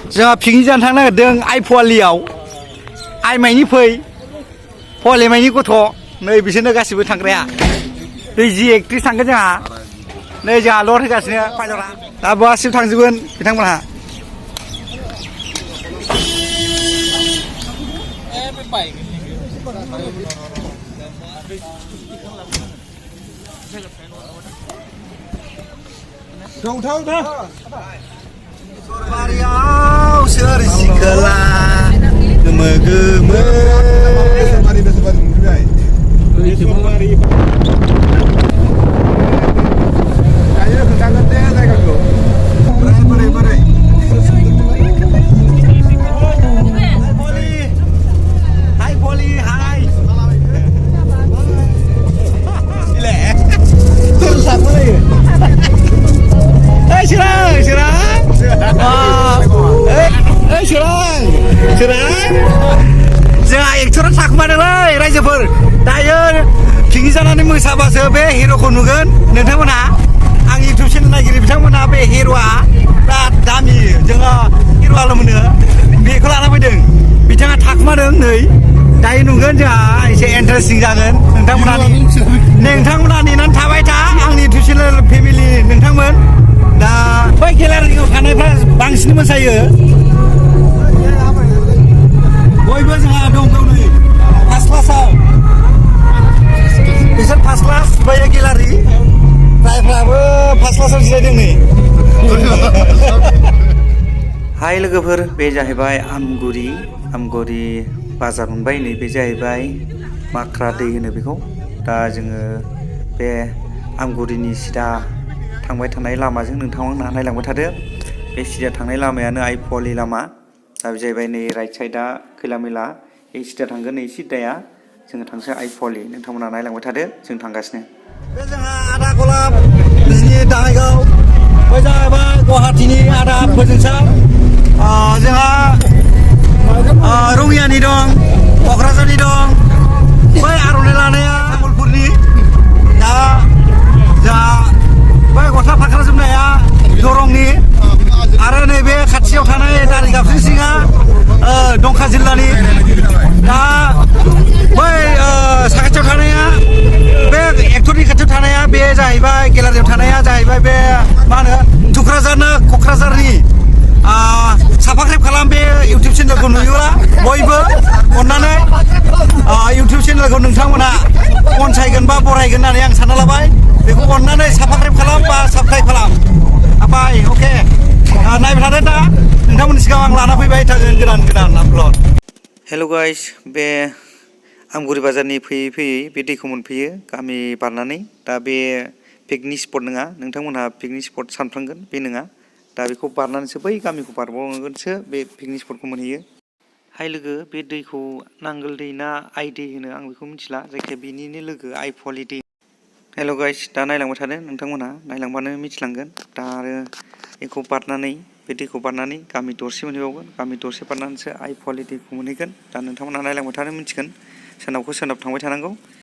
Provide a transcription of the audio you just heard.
जोंहा पिकनिक जानो थांनो नागिरदों आइ फवालियाव आइ माइनि फै फवालि माइनि गथ' नै बिसोरनो गासिबो थांग्राया दै जि एक्ट्रिस थांगोन जोंहा नै जोंहा लड होगासिनो पाइलटआ दा बहासिम थांजोबगोन बिथांमोनहा सरबारियाव सोर सिखोला गोमो गोमो दायो खोन्थागोन दे जायगाखौ बोरै बोरै हाय पलि हाय इले सोर साखौलायो Hei Sirang, जोंहा एक्टरा थाखुमादोंलै रायजोफोर दायो पिकनिक जानानै मोसाबासो बे हिर'खौ नुगोन नोंथांमोनहा आं इउटुब चेनेल नागिरो बिथांमोनहा बे हिर'आ बिराद दामि जोङो हिर'आल' मोनो बेखौ लाना फैदों बिथाङा थाखुमादों नै दायो नुगोन जोंहा एसे इन्टारेस्टिं जागोन नोंथांमोनहा नेनानै थाबाय था आंनि इउटुब चेनेल फेमिलि नोंथांमोन दा बै गेलारियाव थानायफ्रा बांसिन मोसायो बयबो जोंहा दं नै फार्स्ट क्लासाव बिसोर फार्स्ट क्लास बै गेलारि जायफ्राबो फार्स्ट क्लासाव जिरायदों नै हाय लोगोफोर बे जाहैबाय आमगुरि बाजार मोनबाय नै बे जाहैबाय माख्रा दै होनो बेखौ दा जोङो बे आमगुरिनि सिदा थांबाय थानाय लामाजों नोंथांमोनहा नायलांबाय थादो बे सिदा थांनाय लामायानो आइ फवालि लामा दा बे जाहैबाय नै राइट साइडआ खैला मैला बे सिदा थांगोन नै सिदाया जोङो थांसै आइ फवालि नोंथांमोनहा नायलांबाय थादो जों थांगासिनो बे जोंहा आदा गलाब बिजनि दाङाइगाव बै जाहैबाय गुवाहाटीनि आदा फोजोंसार जोंहा रङियानि दं क'क्राझारनि दं बै आर'नाइ लानाया तामुलपुरनि दा जोंहा बै गस्ला फाख्रा जोमनाया दरंनि आरो नैबे खाथियाव थानाय दारिगाबसिं सिङा दंखा जिल्लानि दा बै साखाथियाव थानाया बे एक्टरनि खाथियाव थानाया बे जाहैबाय गेलारियाव थानाया जाहैबाय बे मा होनो थुक्राझारना क'क्राझारनि साबसक्राइब खालाम बे इउटुब चेनेलखौ नुयोब्ला बयबो अननानै इउटुब चेनेलखौ नोंथांमोना अनसायगोन बा बरायगोन होननानै आं सानना लाबाय बेखौ अननानै साबसक्राइब खालाम बा साबस्क्राइब खालाम बाय अके नायबाय थादो दा नोंथांमोननि सिगाङाव आं लाना फैबाय थागोन गोदान आपल'ड हेल' गाइस बे आमगुरि बाजारनि फैयै बे दैखौ मोनफैयो गामि बारनानै दा बे पिकनिक स्पट नङा नोंथांमोनहा पिकनिक स्पट सानफ्लांगोन बे नङा दा बेखौ बारनानैसो बै गामिखौ बारबावनांगोनसो बे पिकनिक स्पटखौ मोनहैयो हाय लोगो बे दैखौ नांगोल दै ना आइ दै होनो आं बेखौ मिथिला जायखिया बिनिनो लोगो आइ फवालि दै हेल' गाइस दा नायलांबाय थादो नोंथांमोनहा नायलांबानो मिथिलांगोन दा आरो बेखौ बारनानै बे दैखौ बारनानै गामि दरसे मोनहैबावगोन गामि दरसे बारनानैसो आइ फवालि दैखौ मोनहैगोन दा नोंथांमोनहा नायलांबाय थानो मिथिगोन सोनाबखौ सोनाब थांबाय थानांगौ